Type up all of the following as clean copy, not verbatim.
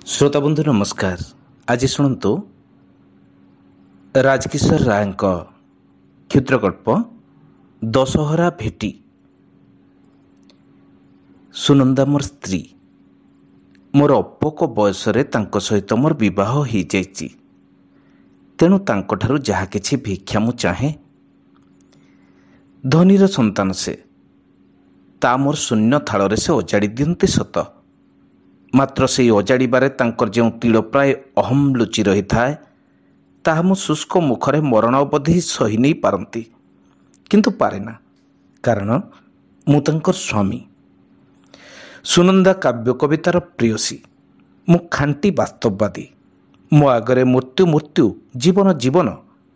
ଶ୍ରୋତାବନ୍ଧୁ ନମସ୍କାର। ଆଜି ଶୁଣନ୍ତୁ ରାଜକିଶୋର ରାୟଙ୍କ କ୍ଷୁଦ୍ରଗଳ୍ପ ଦଶହରା ଭେଟି। ସୁନନ୍ଦା ମୋର ସ୍ତ୍ରୀ। ମୋର ଅପକ ବୟସରେ ତାଙ୍କ ସହିତ ମୋର ବିବାହ ହେଇଯାଇଛି। ତେଣୁ ତାଙ୍କଠାରୁ ଯାହା କିଛି ଭିକ୍ଷା ମୁଁ ଚାହେଁ, ଧନୀର ସନ୍ତାନ ସେ, ତା ମୋର ଶୂନ୍ୟ ଥାଳରେ ସେ ଅଜାଡ଼ି ଦିଅନ୍ତି ସତ, ମାତ୍ର ସେଇ ଅଜାଡ଼ିବାରେ ତାଙ୍କର ଯେଉଁ ତିଳ ପ୍ରାୟ ଅହମ୍ ଲୁଚି ରହିଥାଏ, ତାହା ମୁଁ ଶୁଷ୍କ ମୁଖରେ ମରଣ ଅବଧି ସହି ନେଇ ପାରନ୍ତି, କିନ୍ତୁ ପାରେନା, କାରଣ ମୁଁ ତାଙ୍କର ସ୍ୱାମୀ। ସୁନନ୍ଦା କାବ୍ୟ କବିତାର ପ୍ରେୟସୀ, ମୁଁ ଖାଣ୍ଟି ବାସ୍ତବବାଦୀ। ମୋ ଆଗରେ ମୃତ୍ୟୁ ମୃତ୍ୟୁ, ଜୀବନ ଜୀବନ,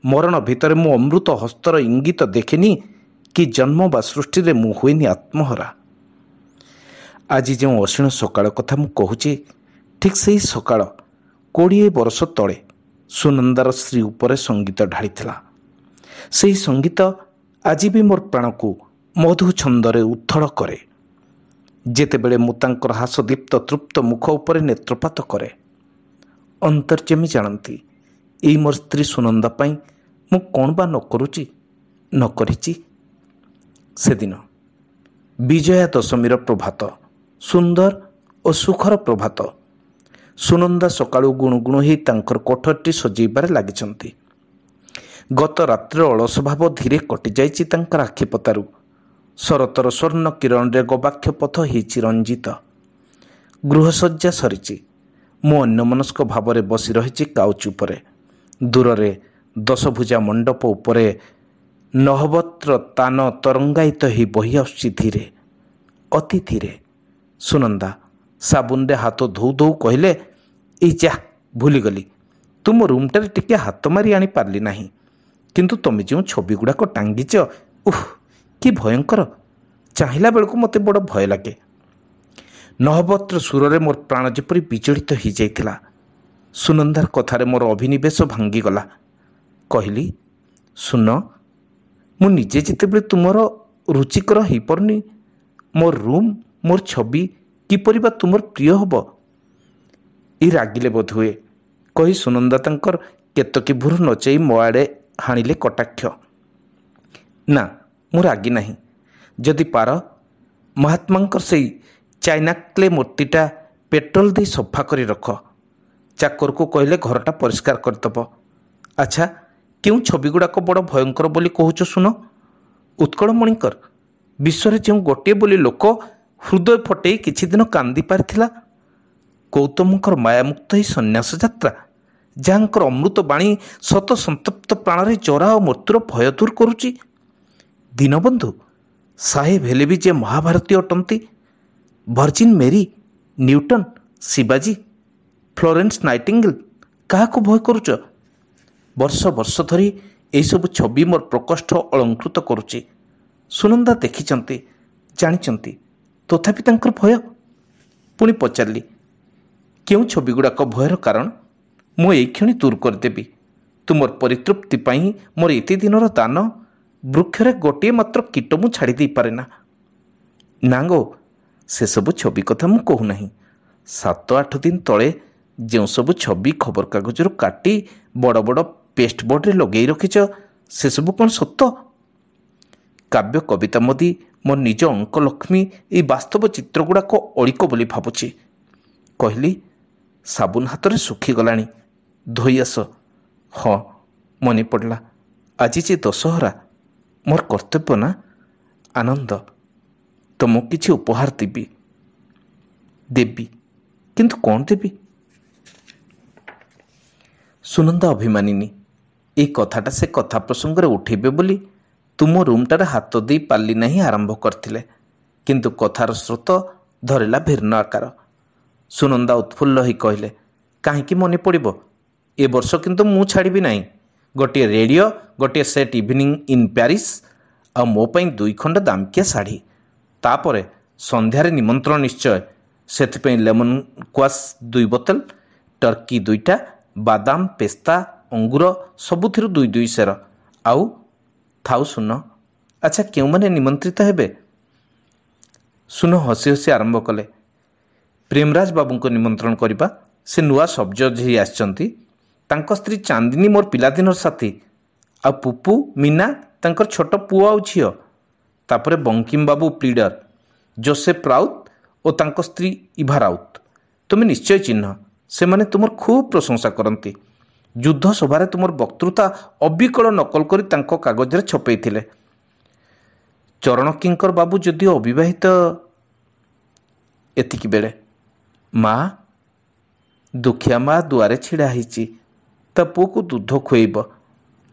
ମରଣ ଭିତରେ ମୁଁ ଅମୃତ ହସ୍ତର ଇଙ୍ଗିତ ଦେଖିନି କି ଜନ୍ମ ବା ସୃଷ୍ଟିରେ ମୁଁ ହୁଏନି ଆତ୍ମହରା। ଆଜି ଯେଉଁ ଅସୀଣ ସକାଳ କଥା ମୁଁ କହୁଛି, ଠିକ୍ ସେଇ ସକାଳ 20 ବର୍ଷ ତଳେ ସୁନନ୍ଦାର ଶ୍ରୀ ଉପରେ ସଙ୍ଗୀତ ଢାଳିଥିଲା। ସେହି ସଙ୍ଗୀତ ଆଜି ବି ମୋର ପ୍ରାଣକୁ ମଧୁ ଛନ୍ଦରେ ଉତ୍ଥଳ କରେ, ଯେତେବେଳେ ମୁଁ ତାଙ୍କର ହାସଦୀପ୍ତ ତୃପ୍ତ ମୁଖ ଉପରେ ନେତ୍ରପାତ କରେ। ଅନ୍ତର୍ଯ୍ୟାମୀ ଜାଣନ୍ତି ଏଇ ମୋର ସ୍ତ୍ରୀ ସୁନନ୍ଦା ପାଇଁ ମୁଁ କ'ଣ ବା ନ କରୁଛି, ନ କରିଛି। ସେଦିନ ବିଜୟା ଦଶମୀର ପ୍ରଭାତ, ସୁନ୍ଦର ଓ ସୁଖର ପ୍ରଭାତ। ସୁନନ୍ଦା ସକାଳୁ ଗୁଣୁଗୁଣୁ ହେଇ ତାଙ୍କର କୋଠରଟି ସଜେଇବାରେ ଲାଗିଛନ୍ତି। ଗତ ରାତ୍ରିର ଅଳସ ଭାବ ଧୀରେ କଟିଯାଇଛି ତାଙ୍କର ଆଖିପତାରୁ। ଶରତର ସ୍ୱର୍ଣ୍ଣ କିରଣରେ ଗବାକ୍ଷ ପଥ ହେଇଛି ରଞ୍ଜିତ। ଗୃହସଜ୍ଜା ସରିଛି। ମୁଁ ଅନ୍ୟମନସ୍କ ଭାବରେ ବସି ରହିଛି କାଉଚ ଉପରେ। ଦୂରରେ ଦଶଭୁଜା ମଣ୍ଡପ ଉପରେ ନହବତ୍ର ତାନ ତରଙ୍ଗାୟିତ ହେଇ ବହି ଆସୁଛି ଧୀରେ, ଅତି ଧୀରେ। ସୁନନ୍ଦା ସାବୁନରେ ହାତ ଧୋଉ ଧୋଉ କହିଲେ, ଏଇ ଯା, ଭୁଲିଗଲି, ତୁମ ରୁମ୍ଟାରେ ଟିକେ ହାତ ମାରି ଆଣିପାରିଲି ନାହିଁ, କିନ୍ତୁ ତମେ ଯେଉଁ ଛବିଗୁଡ଼ାକ ଟାଙ୍ଗିଛ, ଉଃ କି ଭୟଙ୍କର, ଚାହିଁଲା ବେଳକୁ ମୋତେ ବଡ଼ ଭୟ ଲାଗେ। ନହବତ୍ର ସୁରରେ ମୋର ପ୍ରାଣ ଯେପରି ବିଚଳିତ ହେଇଯାଇଥିଲା। ସୁନନ୍ଦାର କଥାରେ ମୋର ଅଭିନିବେଶ ଭାଙ୍ଗିଗଲା। କହିଲି, ସୁନ, ମୁଁ ନିଜେ ଯେତେବେଳେ ତୁମର ରୁଚିକର ହେଇପାରୁନି, ମୋର ରୁମ୍, ମୋର ଛବି କିପରି ବା ତୁମର ପ୍ରିୟ ହେବ? ଏ ରାଗିଲେ ବୋଧହୁଏ କହି ସୁନନ୍ଦା ତାଙ୍କର କେତକୀ ଭୁରୁ ନଚେଇ ମୋ ଆଡ଼େ ହାଣିଲେ କଟାକ୍ଷ। ନା, ମୁଁ ରାଗି ନାହିଁ। ଯଦି ପାର ମହାତ୍ମାଙ୍କର ସେଇ ଚାଇନା କ୍ଲେ ମୂର୍ତ୍ତିଟା ପେଟ୍ରୋଲ ଦେଇ ସଫା କରି ରଖ। ଚାକରକୁ କହିଲେ ଘରଟା ପରିଷ୍କାର କରିଦେବ। ଆଚ୍ଛା, କେଉଁ ଛବିଗୁଡ଼ାକ ବଡ଼ ଭୟଙ୍କର ବୋଲି କହୁଛ ଶୁଣ? ଉତ୍କଳମଣିଙ୍କର ବିଶ୍ୱରେ ଯେଉଁ ଗୋଟିଏ ବୋଲି ଲୋକ ହୃଦୟ ଫଟେଇ କିଛି ଦିନ କାନ୍ଦି ପାରିଥିଲା, ଗୌତମଙ୍କର ମାୟାମୁକ୍ତ ଏହି ସନ୍ନ୍ୟାସ ଯାତ୍ରା, ଯାହାଙ୍କର ଅମୃତ ବାଣୀ ଶତ ସନ୍ତପ୍ତ ପ୍ରାଣରେ ଜରା ଓ ମୃତ୍ୟୁର ଭୟ ଦୂର କରୁଛି, ଦୀନବନ୍ଧୁ ସାହେବ ହେଲେ ବି ଯେ ମହାଭାରତୀୟ ଅଟନ୍ତି, Virgin Mary, Newton, ଶିବାଜୀ, ଫ୍ଲୋରେନ୍ସ ନାଇଟିଙ୍ଗେଲ, କାହାକୁ ଭୟ କରୁଛ? ବର୍ଷ ବର୍ଷ ଧରି ଏହିସବୁ ଛବି ମୋର ପ୍ରକୋଷ୍ଠ ଅଳଙ୍କୃତ କରୁଛି। ସୁନନ୍ଦା ଦେଖିଛନ୍ତି, ଜାଣିଛନ୍ତି, ତଥାପି ତାଙ୍କର ଭୟ। ପୁଣି ପଚାରିଲି, କେଉଁ ଛବିଗୁଡ଼ାକ ଭୟର କାରଣ? ମୁଁ ଏଇକ୍ଷଣି ଦୂର କରିଦେବି। ତୁମର ପରିତୃପ୍ତି ପାଇଁ ମୋର ଏତେ ଦିନର ଦାନ, ବୃକ୍ଷରେ ଗୋଟିଏ ମାତ୍ର କୀଟ ମୁଁ ଛାଡ଼ି ଦେଇପାରେ ନା। ନା ଗୋ, ସେସବୁ ଛବି କଥା ମୁଁ କହୁନାହିଁ। 7-8 ଦିନ ତଳେ ଯେଉଁ ସବୁ ଛବି ଖବରକାଗଜରୁ କାଟି ବଡ଼ ବଡ଼ ପେଷ୍ଟବୋର୍ଡ଼ରେ ଲଗେଇ ରଖିଛ, ସେସବୁ କ'ଣ ସତ? କାବ୍ୟ କବିତା ମୋଦି ମୋ ନିଜ ଅଙ୍କଲକ୍ଷ୍ମୀ ଏଇ ବାସ୍ତବ ଚିତ୍ରଗୁଡ଼ାକ ଅଳିକ ବୋଲି ଭାବୁଛି। କହିଲି, ସାବୁନ ହାତରେ ଶୁଖିଗଲାଣି, ଧୋଇ ଆସ। ହଁ, ମନେ ପଡ଼ିଲା, ଆଜି ଯେ ଦଶହରା, ମୋର କର୍ତ୍ତବ୍ୟ ନା ଆନନ୍ଦ, ତ ମୁଁ କିଛି ଉପହାର ଦେବି ଦେବି, କିନ୍ତୁ କ'ଣ ଦେବି? ସୁନନ୍ଦା ଅଭିମାନିନୀ, ଏଇ କଥାଟା ସେ କଥା ପ୍ରସଙ୍ଗରେ ଉଠେଇବେ ବୋଲି ତୁମ ରୁମ୍ଟାରେ ହାତ ଦେଇ ପାରିଲି ନାହିଁ ଆରମ୍ଭ କରିଥିଲେ, କିନ୍ତୁ କଥାର ସ୍ରୋତ ଧରିଲା ଭିନ୍ନ ଆକାର। ସୁନନ୍ଦା ଉତ୍ଫୁଲ୍ଲ ହୋଇ କହିଲେ, କାହିଁକି ମନେ ପଡ଼ିବ, ଏ ବର୍ଷ କିନ୍ତୁ ମୁଁ ଛାଡ଼ିବି ନାହିଁ। ଗୋଟିଏ ରେଡ଼ିଓ, ଗୋଟିଏ ସେଟ୍ ଇଭିନିଂ ଇନ୍ ପ୍ୟାରିସ୍, ଆଉ ମୋ ପାଇଁ 2 ଖଣ୍ଡ ଦାମିକିଆ ଶାଢ଼ୀ। ତାପରେ ସନ୍ଧ୍ୟାରେ ନିମନ୍ତ୍ରଣ ନିଶ୍ଚୟ, ସେଥିପାଇଁ ଲେମନ୍ କ୍ୱାସ୍ 2 ବୋତଲ, ଟର୍କି 2ଟା, ବାଦାମ, ପେସ୍ତା, ଅଙ୍ଗୁର ସବୁଥିରୁ 2 2 ସେର। ଆଉ ଥାଉ ସୁନ। ଆଚ୍ଛା, କେଉଁମାନେ ନିମନ୍ତ୍ରିତ ହେବେ? ସୁନ ହସି ହସି ଆରମ୍ଭ କଲେ, ପ୍ରେମରାଜ ବାବୁଙ୍କୁ ନିମନ୍ତ୍ରଣ କରିବା, ସେ ନୂଆ ସବଜଜ ହେଇ ଆସିଛନ୍ତି। ତାଙ୍କ ସ୍ତ୍ରୀ ଚାନ୍ଦିନୀ ମୋର ପିଲାଦିନର ସାଥୀ। ଆଉ ପୁପୁ, ମୀନା ତାଙ୍କର ଛୋଟ ପୁଅ ଆଉ ଝିଅ। ତାପରେ ବଙ୍କିମ ବାବୁ ପ୍ଲିଡର, ଜୋସେଫ ରାଉତ ଓ ତାଙ୍କ ସ୍ତ୍ରୀ ଇଭା ରାଉତ। ତୁମେ ନିଶ୍ଚୟ ଚିହ୍ନ, ସେମାନେ ତୁମର ଖୁବ୍ ପ୍ରଶଂସା କରନ୍ତି। ଯୁଦ୍ଧ ସଭାରେ ତୁମର ବକ୍ତୃତା ଅବିକଳ ନକଲ କରି ତାଙ୍କ କାଗଜରେ ଛପେଇଥିଲେ। ଚରଣକିଙ୍କର ବାବୁ ଯଦିଓ ଅବିବାହିତ। ଏତିକି ବେଳେ ମା, ଦୁଖିଆ ମା ଦୁଆରେ ଛିଡ଼ା ହେଇଛି, ତା ପୁଅକୁ ଦୁଧ ଖୁଏଇବ,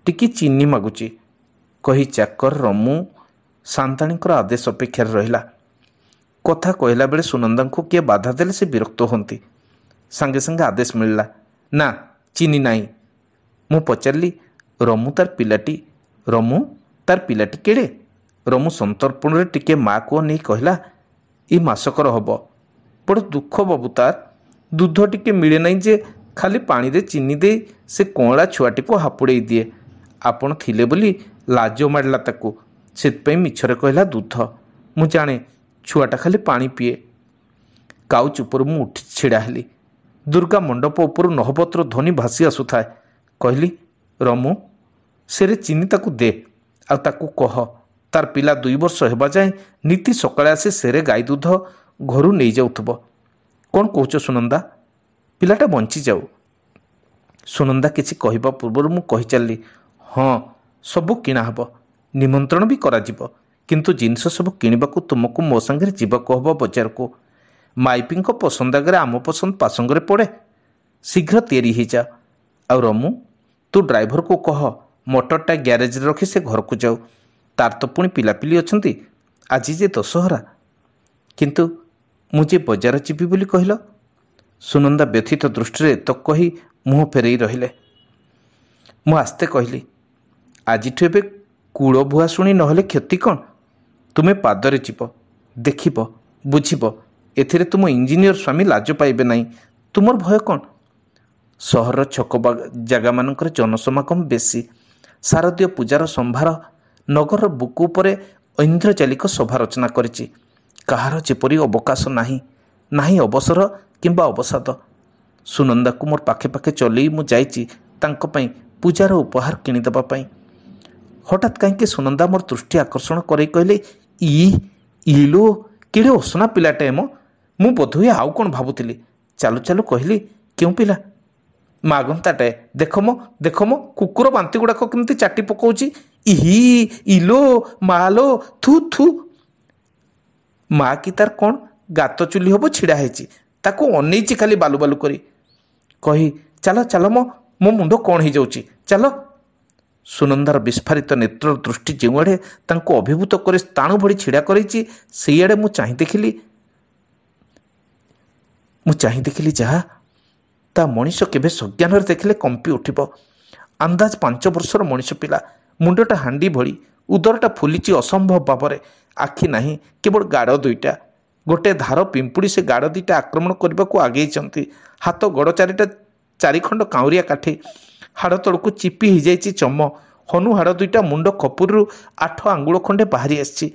ଟିକେ ଚିନି ମାଗୁଛି କହି ଚାକର ରମୁ ସାନ୍ତାଣୀଙ୍କର ଆଦେଶ ଅପେକ୍ଷାରେ ରହିଲା। କଥା କହିଲା ବେଳେ ସୁନନ୍ଦାଙ୍କୁ କିଏ ବାଧା ଦେଲେ ସେ ବିରକ୍ତ ହୁଅନ୍ତି। ସାଙ୍ଗେ ସାଙ୍ଗେ ଆଦେଶ ମିଳିଲା, ନା ଚିନି ନାହିଁ। ମୁଁ ପଚାରିଲି, ରମୁ ତାର ପିଲାଟି, ରମୁ ତାର ପିଲାଟି କେଡ଼େ? ରମୁ ସନ୍ତର୍ପଣରେ ଟିକେ ମାଆକୁ ଅନେଇ କହିଲା, ଏ ମାସକର ହବ। ବଡ଼ ଦୁଃଖ ବାବୁ, ତାର ଦୁଧ ଟିକେ ମିଳେ ନାହିଁ ଯେ, ଖାଲି ପାଣିରେ ଚିନି ଦେଇ ସେ କଅଁଳା ଛୁଆଟିକୁ ହାପୁଡ଼େଇ ଦିଏ। ଆପଣ ଥିଲେ ବୋଲି ଲାଜ ମାଡ଼ିଲା ତାକୁ, ସେଥିପାଇଁ ମିଛରେ କହିଲା ଦୁଧ। ମୁଁ ଜାଣେ ଛୁଆଟା ଖାଲି ପାଣି ପିଏ। କାଉଚ ଉପରୁ ମୁଁ ଉଠି ଛିଡ଼ା ହେଲି। ଦୁର୍ଗା ମଣ୍ଡପ ଉପରୁ ନହବତର ଧ୍ୱନି ଭାସି ଆସୁଥାଏ। କହିଲି, ରମୁ ସେରେ ଚିନି ତାକୁ ଦେ, ଆଉ ତାକୁ କହ ତାର ପିଲା 2 ବର୍ଷ ହେବା ଯାଏଁ ନୀତି ସକାଳେ ଆସି ସେରେ ଗାଈ ଦୁଧ ଘରୁ ନେଇଯାଉଥିବ। କ'ଣ କହୁଛ ସୁନନ୍ଦା? ପିଲାଟା ବଞ୍ଚିଯାଉ। ସୁନନ୍ଦା କିଛି କହିବା ପୂର୍ବରୁ ମୁଁ କହିଚାଲିଲି, ହଁ ସବୁ କିଣା ହେବ, ନିମନ୍ତ୍ରଣ ବି କରାଯିବ, କିନ୍ତୁ ଜିନିଷ ସବୁ କିଣିବାକୁ ତୁମକୁ ମୋ ସାଙ୍ଗରେ ଯିବାକୁ ହେବ ବଜାରକୁ। ମାଇପିଙ୍କ ପସନ୍ଦ ଆଗରେ ଆମ ପସନ୍ଦ ପାସଙ୍ଗରେ ପଡ଼େ। ଶୀଘ୍ର ତିଆରି ହେଇଯା। ଆଉ ରମୁ, ତୁ ଡ୍ରାଇଭରକୁ କହ ମଟରଟା ଗ୍ୟାରେଜରେ ରଖି ସେ ଘରକୁ ଯାଉ। ତାର ତ ପୁଣି ପିଲାପିଲି ଅଛନ୍ତି। ଆଜି ଯେ ଦଶହରା। କିନ୍ତୁ ମୁଁ ଯେ ବଜାର ଯିବି ବୋଲି କହିଲ? ସୁନନ୍ଦା ବ୍ୟଥିତ ଦୃଷ୍ଟିରେ ଏତକ କହି ମୁହଁ ଫେରେଇ ରହିଲେ। ମୁଁ ଆସ୍ତେ କହିଲି, ଆଜିଠୁ ଏବେ କୂଳ ଭୁଆଶୁଣି ନହେଲେ କ୍ଷତି କ'ଣ? ତୁମେ ପାଦରେ ଯିବ, ଦେଖିବ, ବୁଝିବ। ଏଥିରେ ତୁମ ଇଞ୍ଜିନିୟର ସ୍ୱାମୀ ଲାଜ ପାଇବେ ନାହିଁ। ତୁମର ଭୟ କ'ଣ? ସହରର ଛକ ଜାଗାମାନଙ୍କରେ ଜନସମାଗମ ବେଶୀ। ଶାରଦୀୟ ପୂଜାର ସମ୍ଭାର ନଗରର ବୁକୁ ଉପରେ ଐନ୍ଦ୍ରଜାଲିକ ସଭା ରଚନା କରିଛି। କାହାର ଯେପରି ଅବକାଶ ନାହିଁ, ନାହିଁ ଅବସର କିମ୍ବା ଅବସାଦ। ସୁନନ୍ଦାକୁ ମୋର ପାଖେ ପାଖେ ଚଲେଇ ମୁଁ ଯାଇଛି ତାଙ୍କ ପାଇଁ ପୂଜାର ଉପହାର କିଣିଦେବା ପାଇଁ। ହଠାତ୍ କାହିଁକି ସୁନନ୍ଦା ମୋର ଦୃଷ୍ଟି ଆକର୍ଷଣ କରେଇ କହିଲେ, ଇ ଇଲୋ କେଡ଼େ ଅସନା ପିଲାଟା ମ! ମୁଁ ବୋଧହୁଏ ଆଉ କ'ଣ ଭାବୁଥିଲି। ଚାଲୁ ଚାଲୁ କହିଲି, କେଉଁ ପିଲା? ମାଗନ୍ତାଟାଏ। ଦେଖ ମ, ଦେଖ ମ, କୁକୁର ବାନ୍ତି ଗୁଡ଼ାକ କେମିତି ଚାଟି ପକଉଛି। ଇହି ଇଲୋ ମାଲୋ, ଥୁ ଥୁ। ମା କି ତାର କ'ଣ ଗାତ ଚୁଲି ହବ ଛିଡ଼ା ହେଇଛି, ତାକୁ ଅନେଇଛି ଖାଲି ବାଲୁ ବାଲୁ କରି। କହି ଚାଲ ଚାଲ ମ, ମୋ ମୁଣ୍ଡ କ'ଣ ହେଇଯାଉଛି, ଚାଲ। ସୁନନ୍ଦାର ବିସ୍ଫାରିତ ନେତ୍ରର ଦୃଷ୍ଟି ଯେଉଁଆଡ଼େ ତାଙ୍କୁ ଅଭିଭୂତ କରି ସ୍ଥାଣୁ ଭଳି ଛିଡ଼ା କରେଇଛି, ସେଇଆଡ଼େ ମୁଁ ଚାହିଁ ଦେଖିଲି, ମୁଁ ଚାହିଁ ଦେଖିଲି ଯାହା ତା ମଣିଷ କେବେ ସଜ୍ଞାନରେ ଦେଖିଲେ କମ୍ପି ଉଠିବ। ଅନ୍ଦାଜ 5 ବର୍ଷର ମଣିଷ ପିଲା, ମୁଣ୍ଡଟା ହାଣ୍ଡି ଭଳି, ଉଦରଟା ଫୁଲିଛି ଅସମ୍ଭବ ଭାବରେ, ଆଖି ନାହିଁ, କେବଳ ଗାଡ଼ ଦୁଇଟା। ଗୋଟେ ଧାର ପିମ୍ପୁଡ଼ି ସେ ଗାଡ଼ ଦୁଇଟା ଆକ୍ରମଣ କରିବାକୁ ଆଗେଇଛନ୍ତି। ହାତ ଗୋଡ଼ ଚାରିଟା ଚାରିଖଣ୍ଡ କାଉଁରିଆ କାଠି, ହାଡ଼ ତଳକୁ ଚିପି ହେଇଯାଇଛି ଚମ। ହନୁ ହାଡ଼ ଦୁଇଟା ମୁଣ୍ଡ ଖପୁରୀରୁ 8 ଆଙ୍ଗୁଳ ଖଣ୍ଡେ ବାହାରି ଆସିଛି।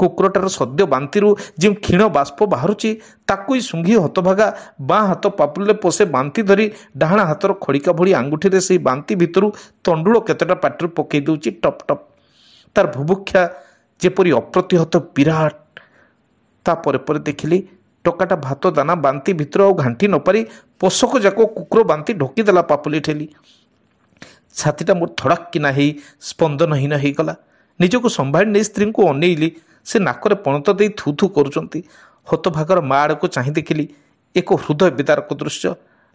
କୁକୁରଟାର ସଦ୍ୟ ବାନ୍ତିରୁ ଯେଉଁ କ୍ଷୀଣ ବାଷ୍ପ ବାହାରୁଛି ତାକୁ ଶୁଙ୍ଘି ହତଭାଗା ବାଁ ହାତ ପାପୁଲିରେ ପୋଷେ ବାନ୍ତି ଧରି ଡାହାଣ ହାତର ଖଡ଼ିକା ଭଳି ଆଙ୍ଗୁଠିରେ ସେଇ ବାନ୍ତି ଭିତରୁ ତଣ୍ଡୁଳ କେତେଟା ପାଟିରୁ ପକେଇ ଦେଉଛି ଟପ୍ ଟପ୍। ତାର ବୁଭୁକ୍ଷା ଯେପରି ଅପ୍ରତିହତ ବିରାଟ। ତାପରେ ପରେ ଦେଖିଲି ଟୋକାଟା ଭାତ ଦାନା ବାନ୍ତି ଭିତରୁ ଆଉ ଘାଣ୍ଟି ନପାରି ପୋଷକ ଯାକ କୁକୁର ବାନ୍ତି ଢୋକିଦେଲା ପାପୁଲି ଠେଲି। ଛାତିଟା ମୋର ଧଡ଼ାକ୍ କିନା ହେଇ ସ୍ପନ୍ଦନହୀନ ହେଇଗଲା। ନିଜକୁ ସମ୍ଭାଳି ନେଇ ସ୍ତ୍ରୀଙ୍କୁ ଅନେଇଲି। ସେ ନାକରେ ପଣତ ଦେଇ ଥୁ ଥୁ କରୁଛନ୍ତି। ହତଭାଗର ମା ଆଡ଼କୁ ଚାହିଁ ଦେଖିଲି ଏକ ହୃଦୟ ବିଦାରକ ଦୃଶ୍ୟ।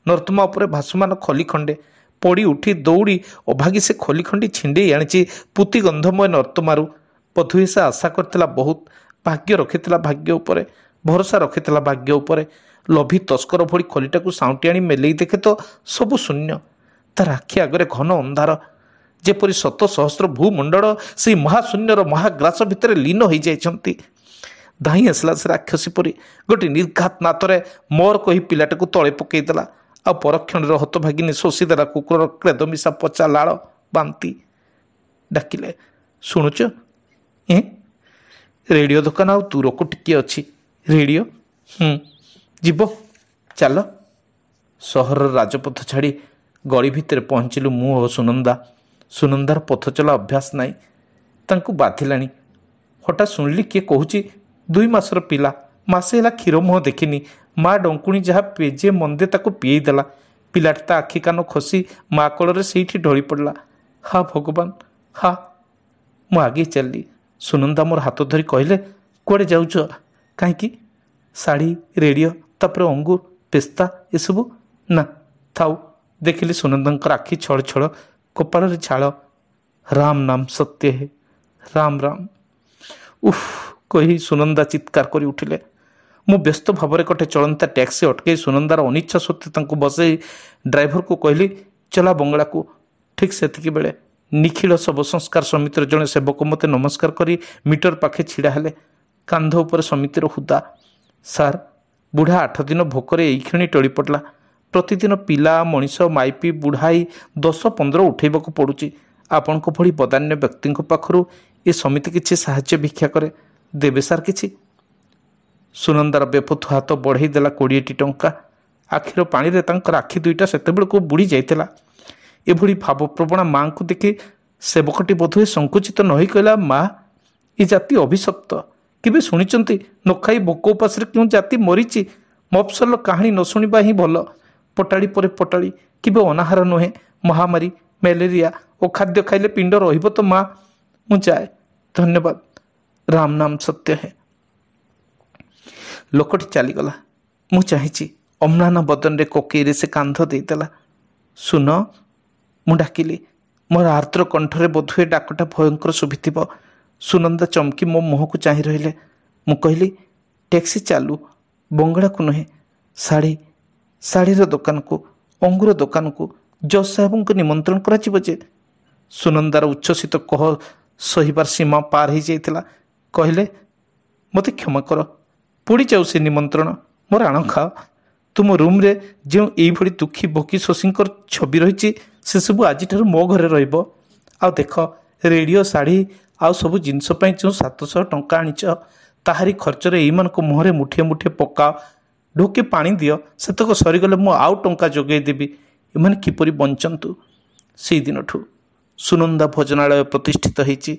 ନର୍ଦ୍ଦମା ଉପରେ ଭାସମାନ ଖଲି ଖଣ୍ଡେ ପଡ଼ି ଉଠି ଦୌଡ଼ି ଅଭାଗୀ ସେ ଖଲି ଖଣ୍ଡି ଛିଣ୍ଡେଇ ଆଣିଛି ପୁତି ଗନ୍ଧମୟ ନର୍ଦ୍ଦମାରୁ। ବୋଧହୁଏ ସେ ଆଶା କରିଥିଲା ବହୁତ, ଭାଗ୍ୟ ରଖିଥିଲା ଭାଗ୍ୟ ଉପରେ, ଭରସା ରଖିଥିଲା ଭାଗ୍ୟ ଉପରେ। ଲୋଭୀ ତସ୍କର ଭଳି ଖଲିଟାକୁ ସାଉଁଟି ଆଣି ମେଲେଇ ଦେଖେ ତ ସବୁ ଶୂନ୍ୟ। ତାର ଆଖି ଆଗରେ ଘନ ଅନ୍ଧାର, ଯେପରି ଶତ ସହସ୍ର ଭୂମଣ୍ଡଳ ସେଇ ମହାଶୂନ୍ୟର ମହାଗ୍ରାସ ଭିତରେ ଲୀନ ହୋଇଯାଇଛନ୍ତି। ଧାଇଁ ଆସିଲା ସେ ରାକ୍ଷସୀ ପରି ଗୋଟେ ନିର୍ଘାତ ନାତରେ ମୋର କହି ପିଲାଟାକୁ ତଳେ ପକେଇଦେଲା। ଆଉ ପରକ୍ଷଣରେ ହତଭାଗିନୀ ଶୋଷିଦେଲା କୁକୁରର କ୍ଲେଦମିଶା ପଚା ଲାଳ ବାନ୍ତି। ଡାକିଲେ, ଶୁଣୁଛ? ଏ ରେଡ଼ିଓ ଦୋକାନ ଆଉ ଦୂରକୁ ଟିକିଏ ଅଛି। ରେଡ଼ିଓ? ହୁଁ, ଯିବ? ଚାଲ। ସହରର ରାଜପଥ ଛାଡ଼ି ଗଳି ଭିତରେ ପହଞ୍ଚିଲୁ ମୁଁ ଓ ସୁନନ୍ଦା। ସୁନନ୍ଦାର ପଥ ଚଲା ଅଭ୍ୟାସ ନାହିଁ, ତାଙ୍କୁ ବାଧିଲାଣି। ହଠାତ୍ ଶୁଣିଲି କିଏ କହୁଛି, 2 ମାସର ପିଲା, ମାସେ ହେଲା କ୍ଷୀର ମୁହଁ ଦେଖିନି, ମା ଡଙ୍କୁଣି ଯାହା ପେଜେ ମନ୍ଦେ ତାକୁ ପିଏଇ ଦେଲା। ପିଲାଟା ତା ଆଖି କାନ ଖସି ମା କୋଳରେ ସେଇଠି ଢଳି ପଡ଼ିଲା। ହା ଭଗବାନ, ହା! ମୁଁ ଆଗେଇ ଚାଲିଲି। ସୁନନ୍ଦା ମୋର ହାତ ଧରି କହିଲେ, କୁଆଡ଼େ ଯାଉଛ? କାହିଁକି? ଶାଢ଼ୀ, ରେଡ଼ିଓ, ତାପରେ ଅଙ୍ଗୁର, ପେସ୍ତା, ଏସବୁ ନା ଥାଉ। ଦେଖିଲି ସୁନନ୍ଦାଙ୍କର ଆଖି ଛଳ ଛଳ, କପାଳରେ ଝାଳ। ରାମ ନାମ ସତ୍ୟ ହେ, ରାମ ରାମ। ଉଫ୍ କହି ସୁନନ୍ଦା ଚିତ୍କାର କରି ଉଠିଲେ। ମୁଁ ବ୍ୟସ୍ତ ଭାବରେ ଗୋଟେ ଚଳନ୍ତା ଟ୍ୟାକ୍ସି ଅଟକେଇ ସୁନନ୍ଦାର ଅନିଚ୍ଛା ସତ୍ତ୍ୱେ ତାଙ୍କୁ ବସେଇ ଡ୍ରାଇଭରକୁ କହିଲି, ଚଲା ବଙ୍ଗଳାକୁ। ଠିକ୍ ସେତିକି ବେଳେ ନିଖିଳ ଶବ ସଂସ୍କାର ସମିତିର ଜଣେ ସେବକ ମୋତେ ନମସ୍କାର କରି ମିଟର ପାଖେ ଛିଡ଼ା ହେଲେ। କାନ୍ଧ ଉପରେ ସମିତିର ହୁଦା। ସାର୍, ବୁଢ଼ା 8 ଦିନ ଭୋକରେ ଏଇକ୍ଷଣି ଟଳି ପଡ଼ିଲା। ପ୍ରତିଦିନ ପିଲା, ମଣିଷ, ମାଇପି, ବୁଢ଼ାଇ 10-15 ଉଠେଇବାକୁ ପଡ଼ୁଛି। ଆପଣଙ୍କ ଭଳି ବଦାନ୍ୟ ବ୍ୟକ୍ତିଙ୍କ ପାଖରୁ ଏ ସମିତି କିଛି ସାହାଯ୍ୟ ଭିକ୍ଷା କରେ, ଦେବେ ସାର୍ କିଛି? ସୁନନ୍ଦାର ବେପଥୁ ହାତ ବଢ଼େଇ ଦେଲା 20ଟି ଟଙ୍କା। ଆଖିର ପାଣିରେ ତାଙ୍କର ଆଖି ଦୁଇଟା ସେତେବେଳକୁ ବୁଡ଼ି ଯାଇଥିଲା। ଏଭଳି ଭାବପ୍ରବଣା ମାଆଙ୍କୁ ଦେଖି ସେବକଟି ବୋଧହୁଏ ସଂକୁଚିତ ନ ହୋଇ କହିଲା, ମା, ଏ ଜାତି ଅଭିଶପ୍ତ। କେବେ ଶୁଣିଛନ୍ତି ନ ଖାଇ ଭୋକ ଉପାସରେ କେଉଁ ଜାତି ମରିଛି? ମଫସଲର କାହାଣୀ ନ ଶୁଣିବା ହିଁ ଭଲ। ପଟାଳି ପରେ ପଟାଳି, କେବେ ଅନାହାର ନୁହେଁ, ମହାମାରୀ, ମ୍ୟାଲେରିଆ ଓ ଖାଦ୍ୟ ଖାଇଲେ ପିଣ୍ଡ ରହିବ ତ ମା? ମୁଁ ଯାଏ, ଧନ୍ୟବାଦ। ରାମ ନାମ ସତ୍ୟ ହେ। ଲୋକଟି ଚାଲିଗଲା। ମୁଁ ଚାହିଁଛି, ଅମ୍ଳାନ ବଦନରେ କୋକେଇରେ ସେ କାନ୍ଧ ଦେଇଦେଲା। ସୁନ, ମୁଁ ଡାକିଲି। ମୋର ଆର୍ଦ୍ର କଣ୍ଠରେ ବୋଧହୁଏ ଡାକଟା ଭୟଙ୍କର ଶୁଭିଥିବ। ସୁନନ୍ଦା ଚମକି ମୋ ମୁହଁକୁ ଚାହିଁ ରହିଲେ। ମୁଁ କହିଲି, ଟ୍ୟାକ୍ସି ଚାଲୁ, ବଙ୍ଗଳାକୁ ନୁହେଁ, ଶାଢ଼ୀ, ଶାଢ଼ୀର ଦୋକାନକୁ, ଅଙ୍ଗୁର ଦୋକାନକୁ। ଜଜ୍ ସାହେବଙ୍କୁ ନିମନ୍ତ୍ରଣ କରାଯିବ ଯେ। ସୁନନ୍ଦାର ଉଚ୍ଛ୍ୱସିତ କହ ସହିବାର ସୀମା ପାର ହେଇଯାଇଥିଲା। କହିଲେ, ମୋତେ କ୍ଷମା କର, ପୋଡ଼ିଯାଉ ସେ ନିମନ୍ତ୍ରଣ, ମୋର ଆଣ ଖାଅ। ତୁମ ରୁମ୍ରେ ଯେଉଁ ଏଇଭଳି ଦୁଃଖୀ ଭୋକୀ ଶୋଷୀଙ୍କର ଛବି ରହିଛି, ସେସବୁ ଆଜିଠାରୁ ମୋ ଘରେ ରହିବ। ଆଉ ଦେଖ, ରେଡ଼ିଓ, ଶାଢ଼ୀ ଆଉ ସବୁ ଜିନିଷ ପାଇଁ ଯେଉଁ 700 ଟଙ୍କା ଆଣିଛ, ତାହାରି ଖର୍ଚ୍ଚରେ ଏଇମାନଙ୍କ ମୁହଁରେ ମୁଠିଏ ମୁଠିଏ ପକାଅ, ଢୋକେ ପାଣି ଦିଅ। ସେତକ ସରିଗଲେ ମୁଁ ଆଉ ଟଙ୍କା ଯୋଗାଇ ଦେବି। ଏମାନେ କିପରି ବଞ୍ଚନ୍ତୁ? ସେଇଦିନଠୁ ସୁନନ୍ଦା ଭୋଜନାଳୟ ପ୍ରତିଷ୍ଠିତ ହେଇଛି।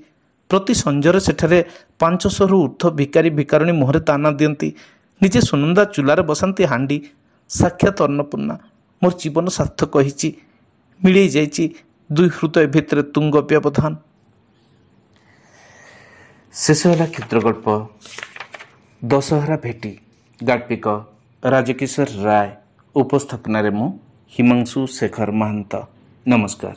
ପ୍ରତି ସଞ୍ଜରେ ସେଠାରେ 500ରୁ ଉର୍ଦ୍ଧ୍ୱ ଭିକାରୀ ଭିକାରୁଣୀ ମୁହଁରେ ଦାନା ଦିଅନ୍ତି। ନିଜେ ସୁନନ୍ଦା ଚୁଲାରେ ବସାନ୍ତି ହାଣ୍ଡି। ସାକ୍ଷାତ ଅନ୍ନପୂର୍ଣ୍ଣା। ମୋର ଜୀବନ ସାର୍ଥକ ହେଇଛି। ମିଳେଇ ଯାଇଛି ଦୁଇ ହୃଦୟ ଭିତରେ ତୁଙ୍ଗ ବ୍ୟବଧାନ। ଶେଷ ହେଲା କ୍ଷୁଦ୍ରଗଳ୍ପ ଦଶହରା ଭେଟି, ଗାଳ୍ପିକ ରାଜକିଶୋର ରାୟ। ଉପସ୍ଥାପନାରେ ମୁଁ ହିମାଂଶୁ ଶେଖର ମହାନ୍ତ। ନମସ୍କାର।